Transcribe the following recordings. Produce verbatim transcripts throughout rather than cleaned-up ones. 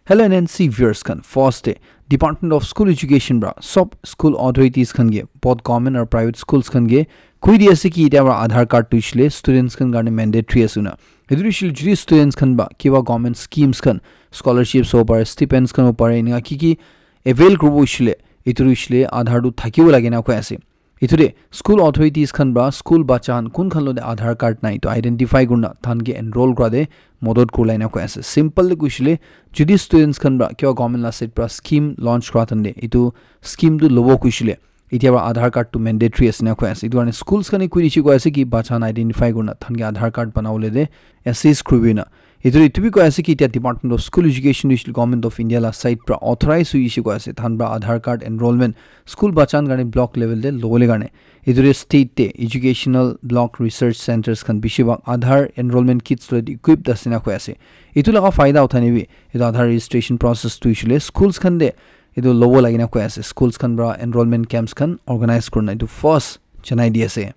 Hello N N C viewers khan, first te Department of School Education pra sob school authorities khan ke, both government aru private schools khan ke koi di ase ki etia pra Aadhaar card tu hoishe le students khan karne mandatory ase koina. Etu tu hoishe le jodi students khan pra kiba government schemes khan, scholarships hobo pare, stipends khan hobo pare, enika ki ki avail kuribo hoishe le, etu tu hoishe le Aadhaar tu thakibo lage na koi ase. Etu te school authorities khan pra school bacha khan kun khan lo te Aadhaar card nai etu identify kurina tahan ke enroll kura te modot kurila ena koi ase. Simple te koishe le, jodi students khan pra kiba government la side pra scheme launch kura tahan te etu scheme tu lobo koishe le, etia pra Aadhaar card tu mandatory ase na koi ase. Etu karne schools khan e koi dishi koi ase ki bacha khan identify kurina tahan ke Aadhaar card banabole te assist kuribi na. Etu, etu bi koi ase ki etia Department of School Education tu hoishe le Government of India la side pra authorize hoishe koi ase. Tahan pra Aadhaar card enrollment school bacha khan karne block level te lobole karne. Etu te state te educational block research centers khan bishi bhag Aadhaar enrollment kits loi equipped ase na koi ase. Etu laga faida uthai ne bi etu Aadhaar registration process tu hoishe le schools khan te etu lobo lage na koi ase. Schools khan pra enrollment camps khan organize kurina etu first janai di ase.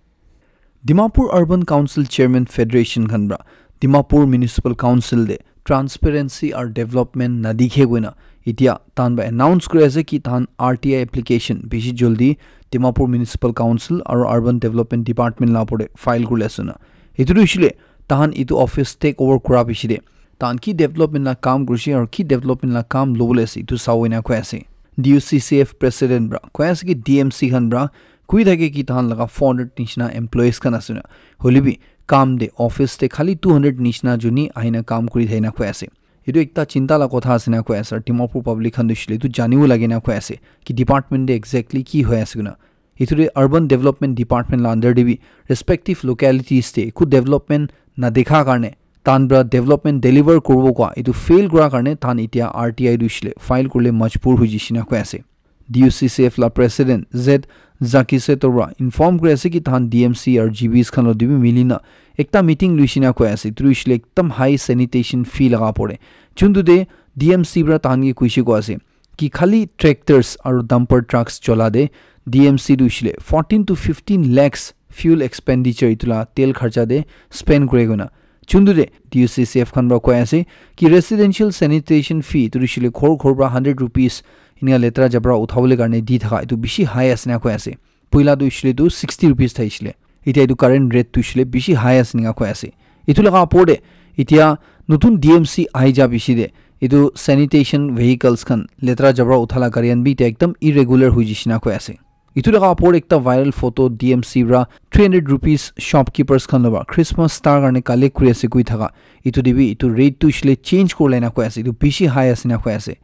Dimapur Urban Council Chairman Federation khan pra Dimapur Municipal Council te transparency aru development nadikhe koina etia tahan pra announce kuri ase ki tahan R T I application bishi jaldi Dimapur Municipal Council aru Urban Development Department la opor te file kuribole ase na. Etu tu hoishe le tahan etu office take over kura piche te tahan ki development la kam kurishe aru ki development la kam lobole ase etu sabo ena koi ase. D U C C F president pra koi ase ki D M C khan pra koi thake ki tahan laga four hundred nishina employees khan ase na, hoile bi kam te office te khali two hundred nishina juni ahina kam kuri thai na koi ase. Etu ekta chinta la kotha ase na koi ase. Dimapur public khan tu hoishe le etu janibo lage na koi ase ki department te exactly ki hoi ase koina. Etu te Urban Development Department la under te bi respective localities te eku development nadikha karne tahan pra development deliver kuribo koi etu fail kura karne tahan etia R T I tu hoishe le file kurile majbur hoi jishe na koi ase. D U C C F la president Z Zaki Seto pra inform kuri ase ki tahan D M C aru G Bs khan lo dibi mili na ekta meeting loishe na koi ase. Etu tu hoishe le ekdam high sanitation fee laga pore. Chuntu te D M C pra tahan ke koishe koi ase ki khali tractors aru dumper trucks chola te D M C tu hoishe le fourteen to fifteen lakhs fuel expenditure etu la tel kharcha te spend kure koina. Chuntu te D U C C F khan pra koi ase ki residential sanitation fee etu tu hoishe le ghor ghor pra hundred rupees enika letera jabra uthabole karne di thaka etu bishi high ase na koi ase. Poila tu hoishe le tu sixty rupees thaishe le. Etia etu current rate tu hoishe le bishi high ase enika koi ase. Etu laga opor te etia notun D M C ahi ja piche te etu sanitation vehicles khan letera jabra utha la gari khan bi etia ekdam irregular hoi jishe na koi ase. Etu laga opor te ekta viral photo D M C pra three hundred rupees shopkeepers khan lo pra Christmas star karne collect kuri ase koi thaka. Etu te bi etu rate tu hoishe le change kuribole na koi ase. Etu bishi high ase na koi ase.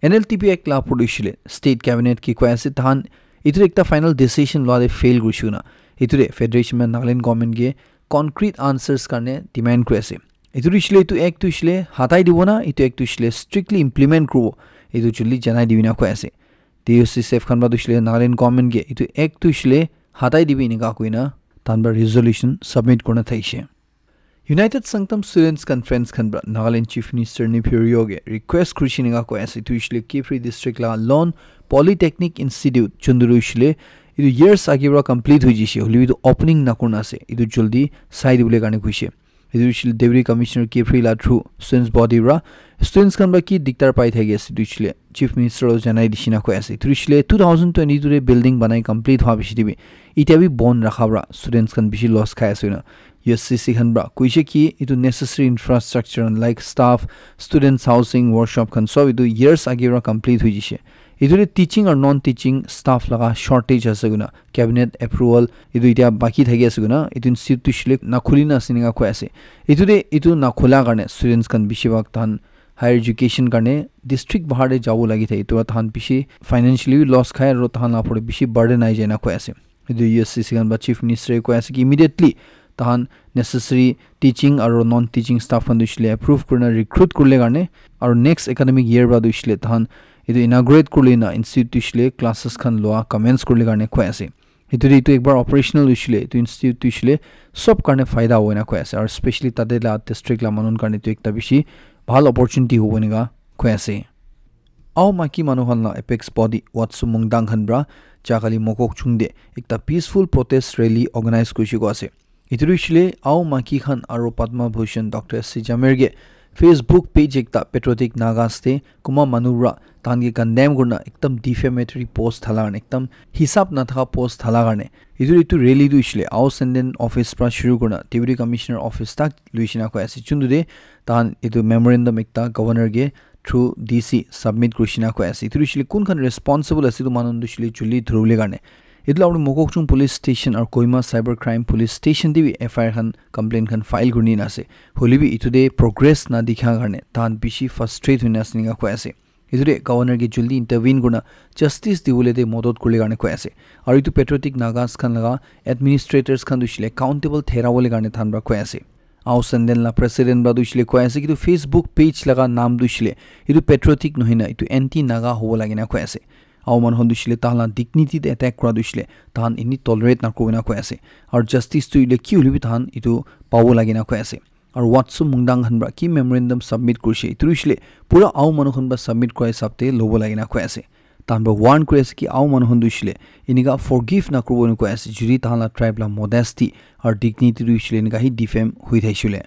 N L T P Act la opor te hoishe le state cabinet ke koi ase tahan etu ekta final decision lua te fail kurishe koina. Etu te Federation pra Nagaland government ke concrete answers karne demand kuri ase. Etu tu hoishe le etu act tu hoishe le hatai dibo na, etu act tu hoishe le strictly implement kuribo. Etu jaldi janai dibi na koi ase. D U C C F khan pra tu hoishe le Nagaland government ke etu act tu hoishe le hatai dibi enika koina tahan pra resolution submit kurina thaishe. United Sangtam Students Conference khan pra Nagaland Chief Minister Neiphiu Rio ke request kurishe enika koi ase. Etu hoishe le Kiphire district la Lon Polytechnic Institute chuntu tu hoishe le etu years age pra complete hoi jishe, hoile bi etu opening nakurina ase. Etu jaldi sai dibole karne koishe. Etu hoishe le Deputy Commissioner Kiphire la through students body pra students khan pra ki diktar pai thaki ase etu hoishe le Chief Minister lo janai dishe na koi ase. Etu hoishe le two thousand twenty-two te building banai complete hwa piche te bi etia bi bon rakha pra students khan bishi loss khai ase koina. U S C C khan pra koishe ki etu necessary infrastructure like staff, students housing, workshop khan sob etu years age pra complete hoi jishe. Etu te teaching aru non teaching staff laga shortage ase koina cabinet approval etu etia baki thaki ase koina etu institute tu hoishe le nakhuli na ase enika koi ase. Etu te etu nakhula karne students khan bishi bhag tahan higher education karne district bahar te jabo lagi thake. Etu para tahan bishi financially bi loss khai aru tahan la opor te bishi burden ahi jai na koi ase. Etu U S C C khan pra Chief Minister e koi ase ki immediately tahan necessary teaching aru non teaching staff khan tu hoishe le approve kurina recruit kurile karne aru next academic year pra tu hoishe le tahan etu inaugurate kurile na institute tu hoishe le classes khan loa commence kurile karne koi ase. Etu te etu ekbar operational hoishe le etu institute tu hoishe le sob karne faida hobo ena koi ase aru specially tate la district la manu khan karne etu ekta bishi bhal opportunity hobo eneka koi ase. Ao Maki manu khan la apex body Watsu Mungdang khan pra Jakali Mokokchung te ekta peaceful protest rally organize kurishe koi ase. Etu tu hoishe le Ao Maki khan aru Padma Bhushan Doctor S C Jamir ke Facebook page ekta Patriotic Nagas te kunba manu para tahan ke condemn kurina ekdam defamatory post dhala karne, ekdam hisab nathaka post dhala karne, etu, etu rally tu hoishe le Ao Senden office para shuru kurina Deputy Commissioner office tak luishina koi ase. Chuntu de tahan etu memorandum ekta governor ke through D C submit kurishina koi ase. Etu hoishe le kun khan responsible ase etu manu tu hoishe le juli dhuribole karne. Etu la apni Mokokchung Police Station aru Kohima Cyber Crime Police Station te bi F I R khan, complaint khan file kurina ase. Hoile bi etu te progress na dikha karne tahan bishi frustrate hoina ase enika koi ase. Etu te governor ke jaldi intervene kurina justice dibole te modot kurile karne koi ase. Aru etu Patriotic Nagas khan laga administrators khan tu hoishe le accountable therawole karne tahan para koi ase. Ao Senden la president para tu hoishe le koi ase ki etu Facebook page laga naam tu hoishe le etu patriotic nohoi na etu anti Naga hobo lage na koi ase. Ao manu khan tu hoishe le tahan la dignity te attack kura tu hoishe le tahan eni tolerate na kuribo na koi ase. Aru justice tu hoile ki hoile bi tahan etu pabo lage na koi ase. Aru Watsu Mungdang khan para ki memorandum submit kurishe, etu hoishe le pura Ao manu khan para submit kura hisab te lobo lage na koi ase. Tahan para warn kuri ase ki Ao manu khan tu hoishe le enika forgive na kuribo na koi ase, jodi tahan la tribe la modesty aru dignity tu hoishe le enika hi defame hoi thaishe le.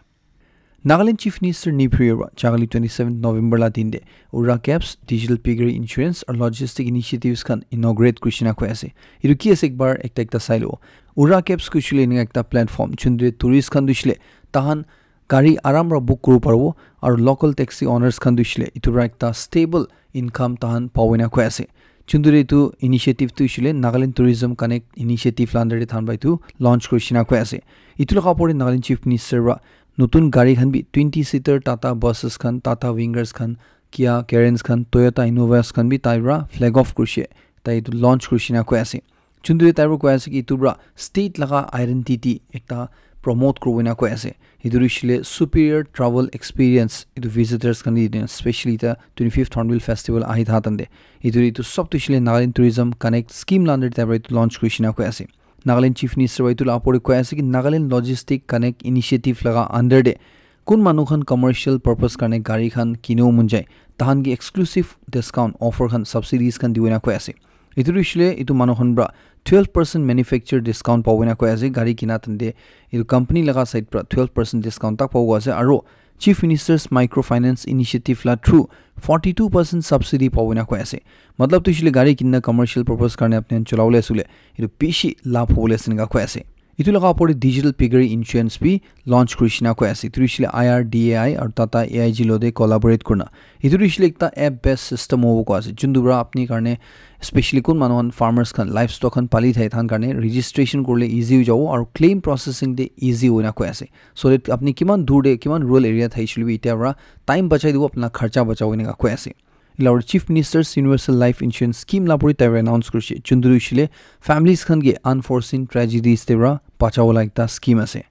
Nagaland Chief Minister Neiphiu Rio para jagali twenty seven November la din te Ura Cabs, Digital Piggery Insurance aru Logistic Initiatives khan inaugurate kurishina koi ase. Etu ki ase ekbar ekta ekta sai lo. Ura Cabs kuishe le enika ekta platform, chundre tourist khan tu hoishe le tahan gari aram para book kuribo paribo, aru local taxi owners khan tu hoishe le etu para ekta stable income tahan pabo ena koi ase. Chunduri etu initiative tu hoishe le Nagaland Tourism Connect initiative la under te tahan para etu launch kurishina koi ase. Etu laga opor te Nagaland Chief Minister para notun gari khan bi twenty seater Tata buses khan, Tata Wingers khan, Kia Carens khan, Toyota Innovas khan bi tai para flag off kurishe, tai etu launch kurishina koi ase. Chunduri tai para koi ase ki etu para state laga identity ekta promote kuribo ena koi ase. Etu hoishe le superior travel experience etu visitors khan ke dina, especially ta twenty fifth Hornbill Festival ahi tha tante. Etu, etu sob tu hoishe le Nagaland Tourism Connect scheme la under te tai para etu launch kurishina koi ase. Nagaland Chief Minister para etu la opor te koi ase ki Nagaland Logistic Connect initiative laga under te kun manu khan commercial purpose karne gari khan kinibo mon jai, tahan ke exclusive discount offer khan, subsidies khan dibo ena koi ase. Etu tu hoishe le etu manu khan para twelve percent manufacturer discount pabo ena koi ase. Gari kina tante etu company laga side para twelve percent discount tak pabo ase. Aru Chief Minister's Microfinance Initiative la through forty two percent subsidy pabo ena koi ase. Matlab tu hoishe le gari kinna commercial purpose karne apni khan cholabole ase le etu bishi labh hobole ase enika koi ase. Etu laga opor te Digital Piggery Insurance bi launch kurishina koi ase. Etu hoishe le I R D A I aru Tata A I G lo te collaborate kurina. Etu tu hoishe le ekta app based system hobo koi ase. Chunduri apni karne, especially kun manu khan farmers khan livestock khan pali thai tahan karne registration kurile easy hoi jabo aru claim processing te easy hoina koi ase. So that apni kiman dur te, kiman rural area te thaishe le bi etia para time bachai dibo, apna kharcha bachabo enika koi ase. Etu la opor te Chief Minister's Universal Life Insurance Scheme la opor te tai para announce kurishe. Chunduri hoishe le families khan ke unforeseen tragedies te para bachabo la ekta scheme ase.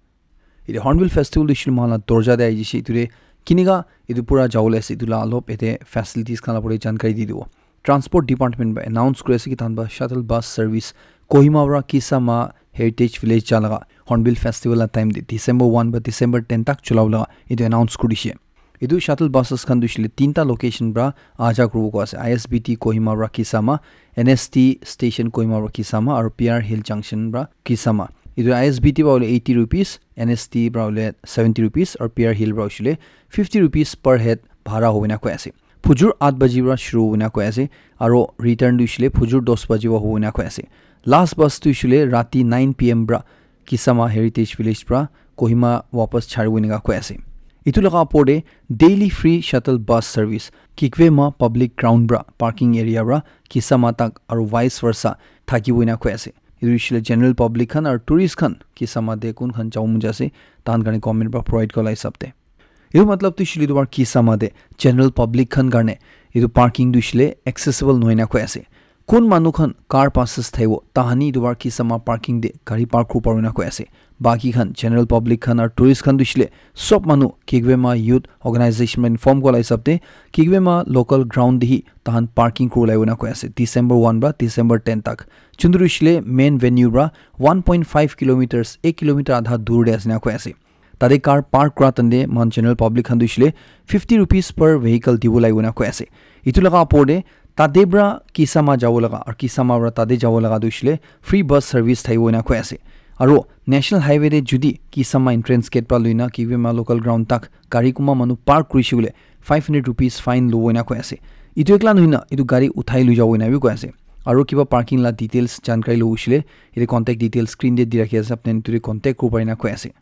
Etu Hornbill Festival tu hoishe le moikhan la dorja te ahi jai se, etu te kinika etu pura jabole ase, etu la olop ete facilities khan la opor te jankari di dibo. Transport Department para announce kuri ase ki tahan para shuttle bus service Kohima para Kisama Heritage Village ja laga Hornbill Festival la time te December one para December ten tak cholabo laga etu announce kuri dishe. Etu shuttle buses khan tu hoishe le tinta location para aha ja kuribo koi ase, I S B T Kohima para Kisama, N S T station Kohima para Kisama, aru P R Hill Junction para Kisama. Etu I S B T para hoile eighty rupees, N S T para hoile seventy rupees, aru P R Hill para hoishe le fifty rupees per head bhara hobo ena koi ase. Phujur eight baji para shuru hobo ena koi ase, aru return tu hoishe le phujur dos baji para hobo ena koi ase. Last bus tu hoishe le rati nine P M para Kisama Heritage Village para Kohima wapas charibo enika koi ase. Etu laga opor te daily free shuttle bus service Kikwema Public Ground para parking area para Kisama tak aru vice versa thakibo ena koi ase. Etu hoishe le general public khan aru tourist khan Kisama te kun khan jabo mon jai ase, tahan karne government para provide kura la hisab te. Etu matlab tu hoishe le etu para Kisama te general public khan karne etu parking tu hoishe le accessible nohoi na koi ase. Kun manu khan car passes thaibo, tahan hi etu para Kisama parking te gari park kuribo paribo ena koi ase. Baki khan, general public khan aru tourist khan tu hoishe le sob manu Kikwema Youth Organization para inform kura la hisab te, Kikwema local ground te hi tahan parking kuribo lagibo ena koi ase, December one para December ten tak. Chunduri hoishe le main venue para one point five kilometers, ek kilometer adha dur te ase ena koi ase. Tate car park kura tante moikhan general public khan tu hoishe le fifty rupees per vehicle dibo lagibo ena koi ase. Etu laga opor te tate para Kisama jabo laga aru Kisama para tate jabo laga tu hoishe le free bus service thakibo ena koi ase. Aro National Highway te judi Kisama entrance gate pra luina Kiwema local ground tak gari kunba manu park kurishe koile five hundred rupees fine lobo ena koi ase. Etu ekla nohoi na, etu gari uthai loi jabo ena bi koi ase. Aro kiba parking la details jankari lobo hoishile, yate contact details screen te di rakhi ase, apni etu te contact kuribo pare ena koi ase.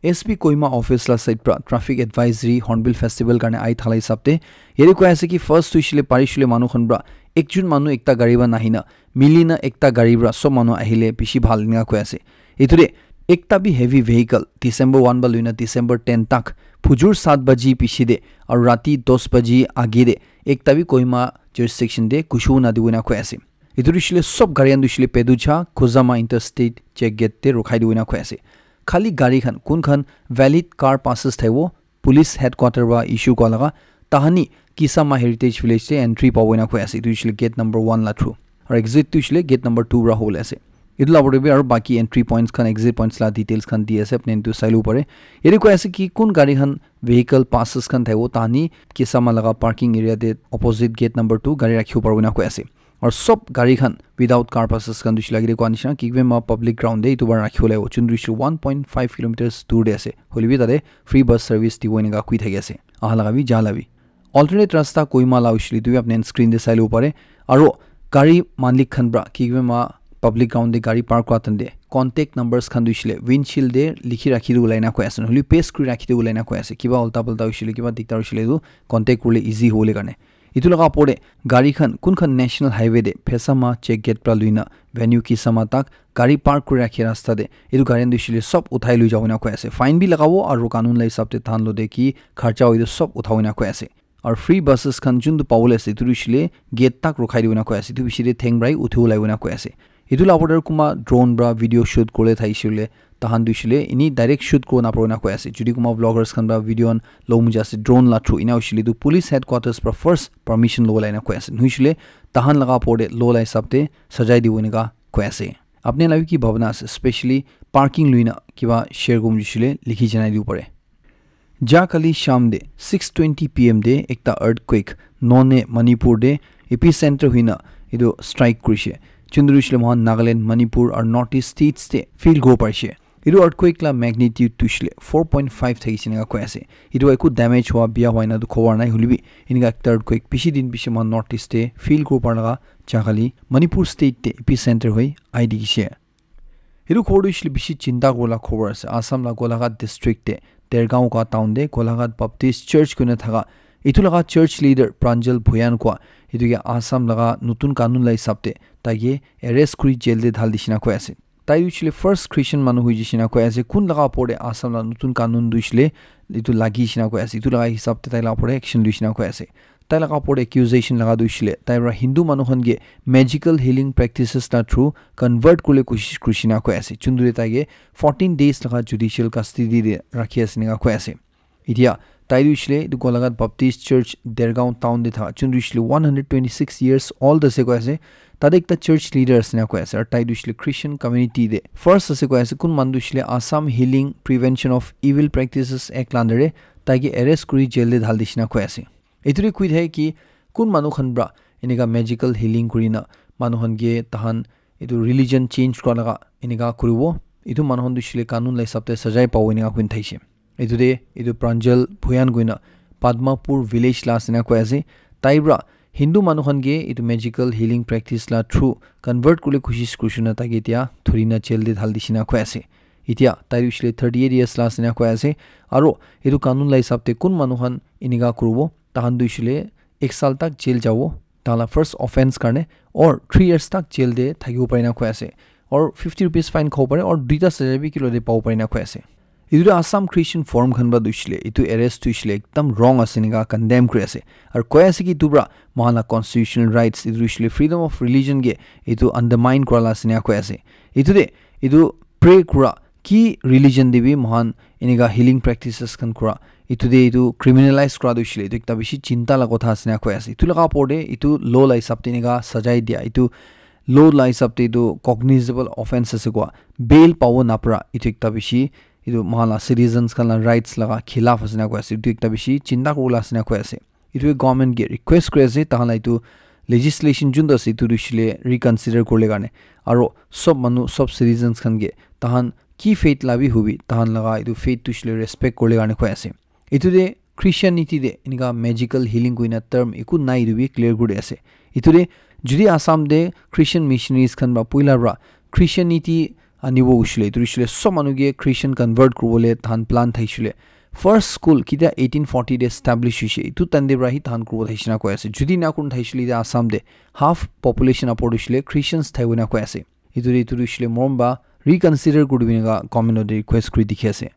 S P Kohima office la side pra traffic advisory Hornbill Festival karne ai thala hisab te yate koi ase ki first tu hoishile parishile manu khan pra ekjon manu ekta gari pra nahina milina ekta gari pra sob manu ahile bishi bhal ena koi ase. Etu te ekta bi heavy vehicle December one pra luina December ten tak phujur saat baji piche te aro rati dos baji age te ekta bi Kohima jurisdiction te ghusibo nadibo ena koi ase. Etu tu hoishile sob gari khan tu hoishile Peducha, Khuzama Interstate check gate te rukhai dibo ena koi ase. Khali gari khan kun khan valid car passes thaibo, police headquarter pra issue kua laga, tahani Kisama Heritage Village te entry pabo ena koi ase. Etu hoishile gate number one la through. Aro exit tu hoishile gate number two pra hobole ase. Etu la opor te bi aro baki entry points khan, exit points la details khan di ase, apni etu sai labo pare. Yate koi ase ki kun gari khan vehicle passes khan thaibo, tahani Kisama laga parking area te opposite gate number two gari rakhibo paribo ena koi ase. Aru sob gari khan without car passes khan tu hoishe lage de koa nishina Kikwema public ground de etu para rakhibo lagibo. Chundri hoishe one point five kilometers dur de ase. Hoile bi tate free bus service dibo enika koi thaki ase. Aha laga bi, ja laga bi. Alternate rasta Kohima la hoishe le etu bi apni khan screen de sai lobo pare. Aru gari malik khan para Kikwema public ground de gari park kura time de contact numbers khan tu hoishe le windshield de likhi rakhi dibo la ena koi ase. Nohole paste kuri rakhi dibo la ena koi ase. Kiba ulta pulta hoishe le, kiba diktar hoishe le etu contact kuribole easy hobole karne. Etu laga opor te gari khan kun khan National Highway te Phesama check gate pra luina venue Kisama tak gari park kuri rakhi rasta te etu gari khan tu hoishe le sob uthai loi jabo ena koi ase. Fine bi lagabo aru kanun la hisab te tahan lo de ki kharcha hoile sob uthabo ena koi ase. Aru free buses khan jun tu pabole ase etu tu hoishe le gate tak rukhai dibo ena koi ase. Etu bishi te theng para hi uthibo lagibo ena koi ase. Etu la opor te kunba drone para video shoot kuribole thakishe le tahan tu hoishe le eni direct shoot kuribo naparibo ena koi ase. Jodi kunba vloggers khan para video khan lobo mon jai ase drone la through ena hoishe le tu police headquarters para first permission lobo la ena koi ase. Nohoishe le tahan laga opor te law la hisab te sajai dibo enika koi ase. Apni khan la bi ki bhabna ase, specially parking loina kiba share kuribo mon jaishe le likhi janai dibo pare. Ja kali sham de six twenty P M de ekta earthquake Noney Manipur de epicenter hoina etu strike kurishe. Chundri hoishe le moikhan Nagaland, Manipur aru North East states te feel kuribo parishe. Etu earthquake la magnitude tu hoishe le four point five thakishe enika koi ase. Etu eku damage hua, bia hua ena tu khobor nai, hoile bi enika ekta earthquake bishi din piche moikhan North East te feel kuribo para laga jaga kali Manipur state te epicenter hoi ai dikhishe. Etu khobor tu hoishe le bishi chinta kuribo la khobor ase. Assam la Golaghat district te Dergaon ka town te Golaghat Baptist Church koina thaka etu laga church leader Pranjal Bhuyan koa etu ke Assam laga notun kanun la hisab te tai ke arrest kuri jail te dhal dishe ena koi ase. Tai tu hoishe le first Christian manu hoi jaishe ena koi ase. Kun laga opor te Assam la notun kanun tu hoishe le etu lagi she ena koi ase. Etu laga hisab te tai la opor te action loishe ena koi ase. Tai laga opor te accusation laga tu hoishe le tai para Hindu manu khan ke magical healing practices la through convert kuribole koshish kurishe ena koi ase. Chundri tai ke fourteen days laga judicial custody te rakhi ase enika koi ase. Etia tai tu hoishe le etu Golaghat Baptist Church Dergaon town te thaka chundri hoishe le one hundred twenty six years old ase koi ase. Tate ekta church leader ase ena koi ase. Aru tai tu hoishe le Christian community te first ase koi ase. Kun manu tu hoishe le Assam Healing Prevention of Evil Practices Act la under te tai ke arrest kuri jail te dhal dishe ena koi ase. Etu te koi thake ki kun manu khan para enika magical healing kurina manu khan ke tahan etu religion change kura laga enika kuribo, etu manu khan tu hoishe le kanun la hisab te sajai pabo enika koi thakishe. Etu te etu Pranjal Bhuyan koina Padmapur village la ase ena koi ase. Tai para Hindu manu khan ke etu magical healing practice la through convert kuribole koshish kurishe na tai ke etia dhurina jail te dhal dishe ena koi ase. Etia tai tu hoishe le thirty eight years la ase ena koi ase. Aru etu kanun la hisab te kun manu khan enika kuribo, tahan tu hoishe le ek saal tak jail jabo, tahan la first offence karne, or three years tak jail te thakibo pare ena koi ase, or fifty rupees fine khabo pare, or duita sajai bi kilo te pabo pare ena koi ase. Etu tu Assam Christian Forum khan para tu hoishe le etu arrest tu hoishe le ekdam wrong ase enika condemn kuri ase. Aru koi ase ki etu para moikhan la constitutional rights, etu tu hoishe le freedom of religion ke etu undermine kura la ase ena koi ase. Etu te etu pray kura ki religion te bi moikhan enika healing practices khan kura, etu te etu criminalize kura tu hoishe le etu ekta bishi chinta la kotha ase ena koi ase. Etu laga opor te etu law la hisab te enika sajai dia, etu law la hisab te etu cognizable offence ase koa, bail pabo napara, etu ekta bishi etu moikhan la citizens khan la rights laga khilaf ase ena koi ase. Etu ekta bishi chinta kuribole ase ena koi ase. Etu government ke request kuri ase, tahan la etu legislation jun tu ase, etu tu hoishe le reconsider kuribole karne. Aru sob manu, sob citizens khan ke tahan ki faith la bi hubi, tahan laga etu faith tu shile respect kurle karne koi ase. Etu de Christianity de enika magical healing koina term eku nai, etu bi clear kuri ase. Etu de jodi Assam de Christian missionaries khan ba puila pra Christianity anibo ushile, etu ushile sob manu ke Christian convert kuribole tahan plan thaishile. First school kita eighteen forty de establish hoishe, etu time de pra hi tahan kuribo thaishina koi ase. Jodi na kun thaishile de Assam de half population apor ushile Christians thaibo na koi ase. Etu de, etu de ushile morom ba reconsider kuri dibi enika government de request kuri dikhi ase.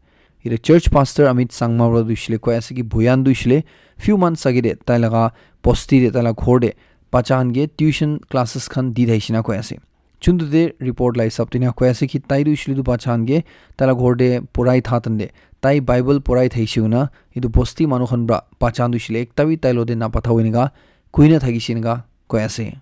Etu church pastor Amit Sangma para tu ushile koi ase ki boyan tu ushile few months age de tai laga bosti de, tai laga ghor de bacha khan ke tuition classes khan di thaishina koi ase. Chuntu de report la hisab de na koi ase ki tai tu ushile tu bacha khan ke tai laga ghor de porai tha tan de, tai Bible porai thaishe una, etu bosti manu khan pra bacha khan tu ushile ekta bi tai lo de na patha enika kuina thakishe enika koi ase.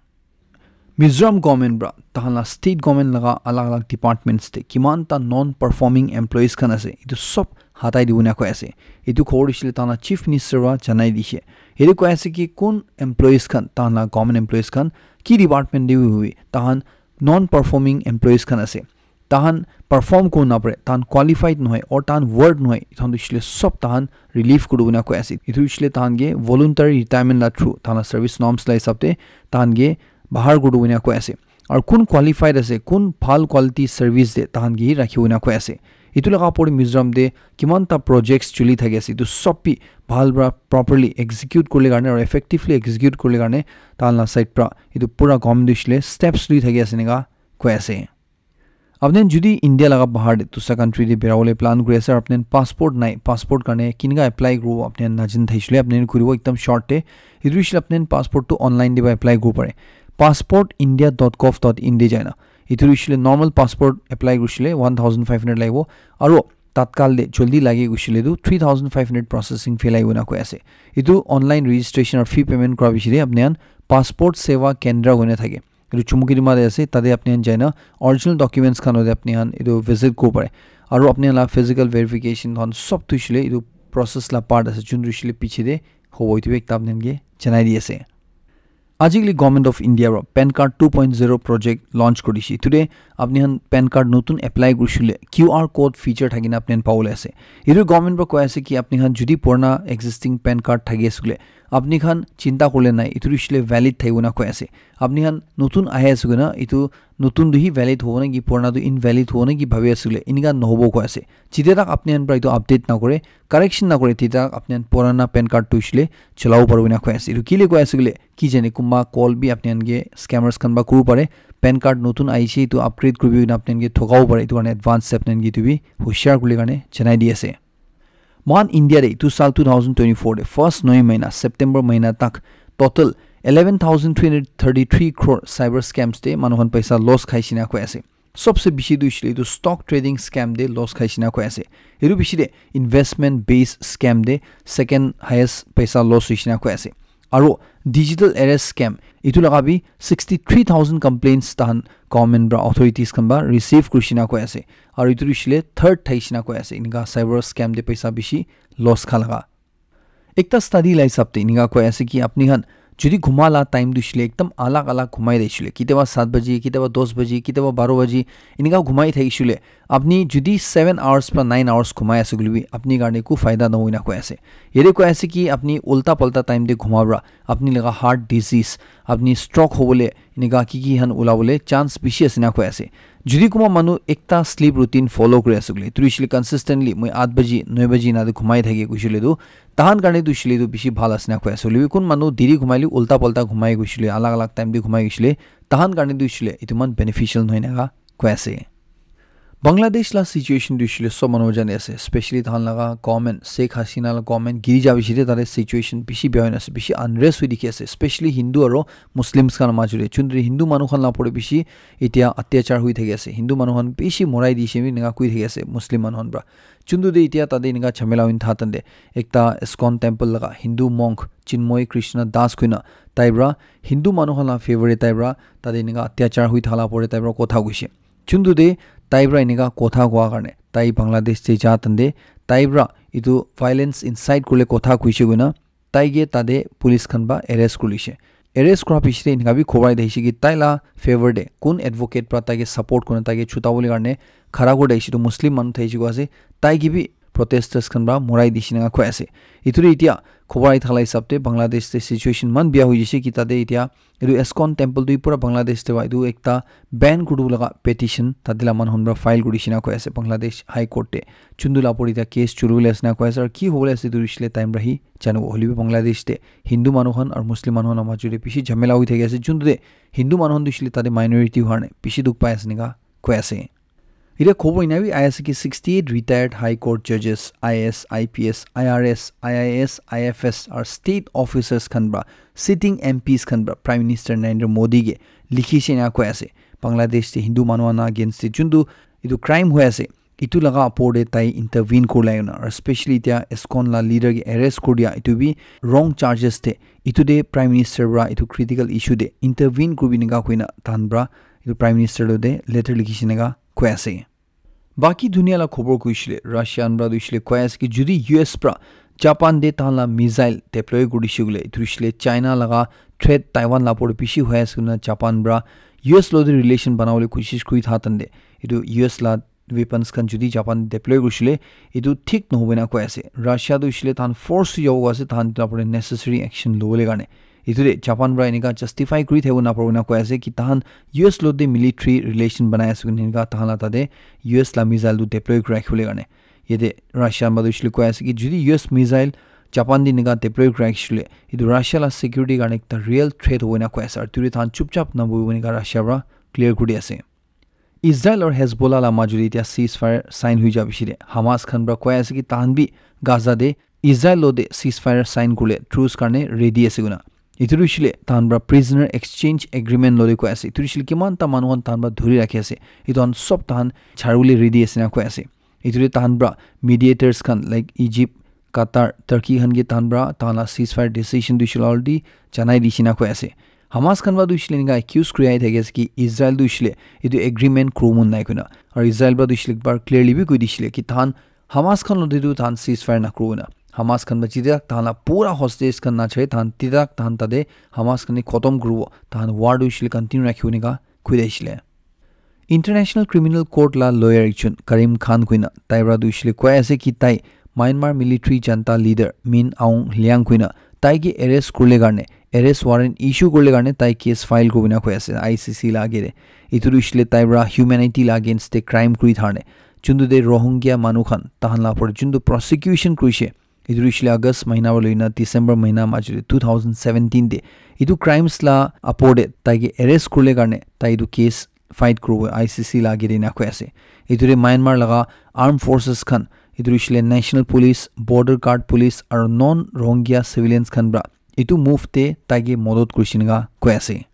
Mizoram government pra tahan la state government laga alag alag departments te kiman ta non performing employees khan ase, etu sob hatai dibo na koi ase. Etu khobor ushile tahan la chief minister pra janai dishe. Etu koi ase ki kun employees khan, tahan la government employees khan ki department de hui, tahan non performing employees khan ase, tahan perform kuri na pare, tahan qualified nohoi, or tahan worth nohoi, etu khan tu ushile sob tahan relieve kuri dibo na koi ase. Etu ushile tahan ke voluntary retirement la through, tahan la service norms la hisab de tahan ke bahar kuri dibo na koi ase. Aru kun qualified ase, kun bhal quality service de, tahan ke hi rakhibo na koi ase. Etu laga opor de Mizoram de kiman ta projects chuli thaki ase, etu sob bi bhal pra properly execute kurle karne aru effectively execute kurle karne tahan la side pra etu pura government ushile steps lui thaki ase enika koi ase. Apni khan jodi India laga bahar de dusra country de berabole plan kuri ase, aru apni khan passport nai, passport karne kinika apply kuribo apni khan najane thaishile, apni khan kuribo ekdam short de. Etu ushile apni khan passport tu online de ba apply kuribo pare. Passport india dot gov dot in de jaina. Etu ushile normal passport apply kurisile one thousand five hundred lagibo. Aru tatkal de joldi lage kurisile tu three thousand five hundred processing fee lagibo na koi ase. Etu online registration aru fee payment kura piche de apni khan Passport Seva Kendra koina thake. Etu Chumukedima de ase, tate apni khan jaina original documents khan hoile apni khan etu visit kuribo pare. Aru apni khan la physical verification khan sob tu hoishe le etu process la part ase, jun tu hoishe le piche de hobo, etu bi ekta apni khan ke janai di ase. Ajikali Government of India para PAN card two point zero project launch kuri dishe. Etu de apni khan PAN card notun apply kurishe le Q R code feature thakina apni khan pabole ase. Etu government para koi ase ki apni khan jodi purana existing PAN card thaki ase koile, apni khan chinta kuribole nai, etu tu hoishe le valid thakibo na koi ase. Apni khan notun ahi ase koina, etu notun tu hi valid hobo na ki purana tu invalid hobo na ki bhabi ase koile, enika nohobo koi ase. Jitetak apni khan para etu update nakore, correction nakore, titetak apni khan purana PAN card tu hoishe le cholabo paribo na koi ase. Etu kile koi ase koile, ki jane kunba call bi apni khan ke scammers khan para kuribo pare. PAN card notun ahishe, etu upgrade kuribi koina apni khan ke thokabo pare, etu karne advance te apni khan ke etu bi hoshiar kuribole karne janai di ase. Mohan India de etu saal two thousand twenty-four de first nine mahina, September mahina tak total eleven thousand three hundred thirty-three crore cyber scams de manu khan paisa loss khaishe na koi ase. Sobse bishi tu hoishe le etu stock trading scam de loss khaishe na koi ase. Etu bishi de investment based scam de second highest paisa loss hoishe na koi ase. Aru digital arrest scam, etu laga bi sixty-three thousand complaints tahan government para authorities khan para receive kurishe na koi ase. Aru etu hoishe le third thaishe na koi ase, enika cyber scam de paisa bishi loss kha laga. Ekta study la hisab de enika koi ase ki apni khan jodi ghuma la time tu hoishe le ekdam alag alag ghumai de hoishe le, ketiaba saat baji, ketiaba dos baji, ketiaba baro baji, enika ghumai thakishe le, apni jodi seven hours para nine hours ghumai ase koile bi apni karne eku faida nohoi na koi ase. Yate koi ase ki apni ulta palta time de ghuma para apni laga heart disease, apni stroke hobole, enika ki ki khan ulabole chance bishi ase na koi ase. Jodi kunba manu ekta sleep routine follow kuri ase koile, etu hoishe le consistently moi aat baji, nine baji ena de ghumai thake koishe le tu, tahan karne tu hoishe le tu bishi bhal ase na koi ase. Hoile bi kun manu deri ghumai le, ulta palta ghumai koishe le, alag alag time de ghumai koishe le, tahan karne tu hoishe le etu man beneficial nohoi na koi ase. Bangladesh la situation tu hoishe le sob manu jani ase, especially tahan laga government, Sheikh Hasina la government giri ja piche de tate situation bishi bia hoi na ase, bishi unrest hoi dikhi ase, especially Hindu aro Muslims khan la majo de. Chun tu Hindu manu khan la opor de bishi etia atyachar hoi thaki ase, Hindu manu khan bishi morai dishe bi enika koi thaki ase Muslim manu khan para. Chun tu de etia tate enika jhamela hoi na tha tan de ekta ISKCON temple laga Hindu monk Chinmoy Krishna Das koina tai para Hindu manu khan la favor de tai para tate enika atyachar hoi thala opor de tai para kotha koishe. Chun tu de tai para enika kotha koa karne tai Bangladesh de ja tan de tai para etu violence incite kuribole kotha koishe koina tai ke tate police khan para arrest kuri lishe. Arrest kura piche te enika bi khobor ahi thakishe ki tai la favor te kun advocate pra tai ke support kurina tai ke chuta bole karne khara kuri thakishe tu Muslim manu thakishe koa ase, tai ke bi protesters khan pra morai dishe enika koi ase. Etu tu etia khobor ahi thaka la hisab te Bangladesh te situation eman bia hoi jaise ki tate etia etu ISKCON temple tu pura Bangladesh te wa etu ekta ban kuri dibo laga petition tate la manu khan pra file kuri dishe enika koi ase Bangladesh High Court te. Chundu la opor te etia case churu bole ase enika koi ase, aru ki hobole ase etu hoishe le time pra hi janibo. Hoile bi Bangladesh te Hindu manu khan aru Muslim manu khan la majot te bishi jhamela hoi thaki ase. Chundu te Hindu manu khan tu hoishe le tate minority hoine bishi dukh pai ase enika koi ase. Etia khobor ena bi ahi ase ki sixty-eight retired High Court judges, I A S, I P S, I R S, I A S, I F S aru state officers khan pra, sitting M Ps khan pra Prime Minister Narendra Modi ke likhishe enika koi ase. Bangladesh te Hindu manu khan against te chuntu etu crime hoi ase, etu laga opor te tai intervene kuri la etu na, aru especially etia ISKCON la leader ke arrest kuri dia, etu bi wrong charges te, etu te Prime Minister pra etu critical issue te intervene kuri bi enika koi na tahan pra etu Prime Minister lo te letter likhishe enika koi ase. Baki dunia la khobor koishe le, Russia khan pra tu hoishe le koi ase ki jodi U S pra Japan te tahan la missile deploy kuri dishe koile, etu hoishe le China laga threat Taiwan la opor te bishi hoi ase koina Japan pra U S lo te relation bana bole koshish kuri thakan te, etu U S la weapons khan jodi Japan te deploy kurishe le, etu thik nohobo enika koi ase. Russia tu hoishe le tahan force hoi jabo koi ase, tahan etu la opor te necessary action lobole karne. Etu te Japan pra enika justify kuri thakibo naparibo enika koi ase ki tahan U S lo te military relation banai ase koina enika tahan la tate U S la missile tu deploy kuri rakhibole karne. Yate Russia khan pra tu hoishe le koi ase ki jodi U S missile Japan te enika deploy kuri rakhishe le, etu Russia la security karne ekta real threat hobo enika koi ase. Aru etu te tahan chupchap nabohibo enika Russia pra clear kuri di ase. Israel aru Hezbollah la majot te etia ceasefire sign hoi ja piche te Hamas khan pra koi ase ki tahan bi Gaza te Israel lo te ceasefire sign kurle truce karne ready ase koina. Etu tu hoishe le tahan pra prisoner exchange agreement lo te koi ase. Etu tu hoishe le kiman ta manu khan tahan pra dhuri rakhi ase. Etu khan sob tahan chari bole ready ase enika koi ase. Etu te tahan pra mediators khan like Egypt, Qatar, Turkey khan ke tahan pra tahan la ceasefire decision tu hoishe le already janai dishe enika koi ase. Hamas khan pra tu hoishe le enika accuse kuri ahi thaki ase ki Israel tu hoishe le etu agreement kuribo mon nai koina. Aru Israel pra tu hoishe le ekbar clearly bi koi dishe le ki tahan Hamas khan lo te tu tahan ceasefire nakuribo koina. Hamas khan pra jiti tak tahan la pura hostage khan nachai tahan titi tak tahan tate Hamas khan ke khotom kuribo, tahan war tu hoishe le continue rakhibo enika koi dishe le. International Criminal Court la lawyer ekjon Karim Khan koina tai pra tu hoishe le koi ase ki tai Myanmar military junta leader Min Aung Hlaing koina tai ke arrest kurle karne, arrest warrant issue kurle karne tai case file kuribole koi ase I C C la age te. Etu tu hoishe le tai pra humanity la against te crime kuri tharne. Chuntu te Rohingya manu khan tahan la opor te chuntu prosecution kurishe. Etu tu hoishe le August mahina para loina December mahina majot te two thousand seventeen te. Etu crimes la opor te tai ke arrest kurle karne tai etu case fight kuribo I C C la age te enika koi ase. Etu te Myanmar laga armed forces khan, etu hoishe le National Police, Border Guard Police aru non Rohingya civilians khan pra etu move te tai ke modot kurishe enika koi ase.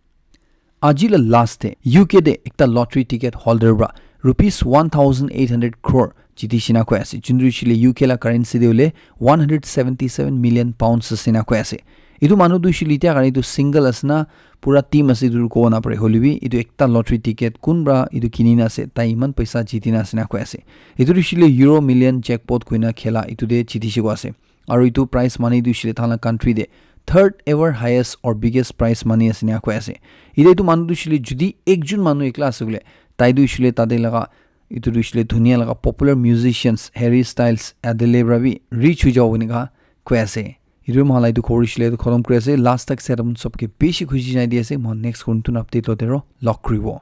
Aji la last te U K te ekta lottery ticket holder pra rupees one thousand eight hundred crore jiti she enika koi ase. Chuntu hoishe le U K la currency te hoile one hundred seventy seven million pounds ase enika koi ase. Etu manu tu hoishe le etia karne etu single ase na pura team ase etu tu kobo napare, hoile bi etu ekta lottery ticket kun pra etu kini na ase, tai eman paisa jiti na ase enika koi ase. Etu tu hoishe le Euro Million jackpot koina khela etu te jiti she koi ase. Aru etu prize money tu hoishe le tahan la country te third ever highest or biggest prize money ase enika koi ase. Etia etu manu tu hoishe le jodi ekjon manu ekla ase koile, tai tu hoishe le tate laga etu tu hoishe le dunia laga popular musicians Harry Styles, Adele pra bi rich hoi jabo enika koi ase. Etu moi khan la etu khobor hoishe le etu khotom kuri ase. Last tak sai apni sob ke bishi khushi janai di ase. Moi khan next kon tun update lo te aro log kuribo.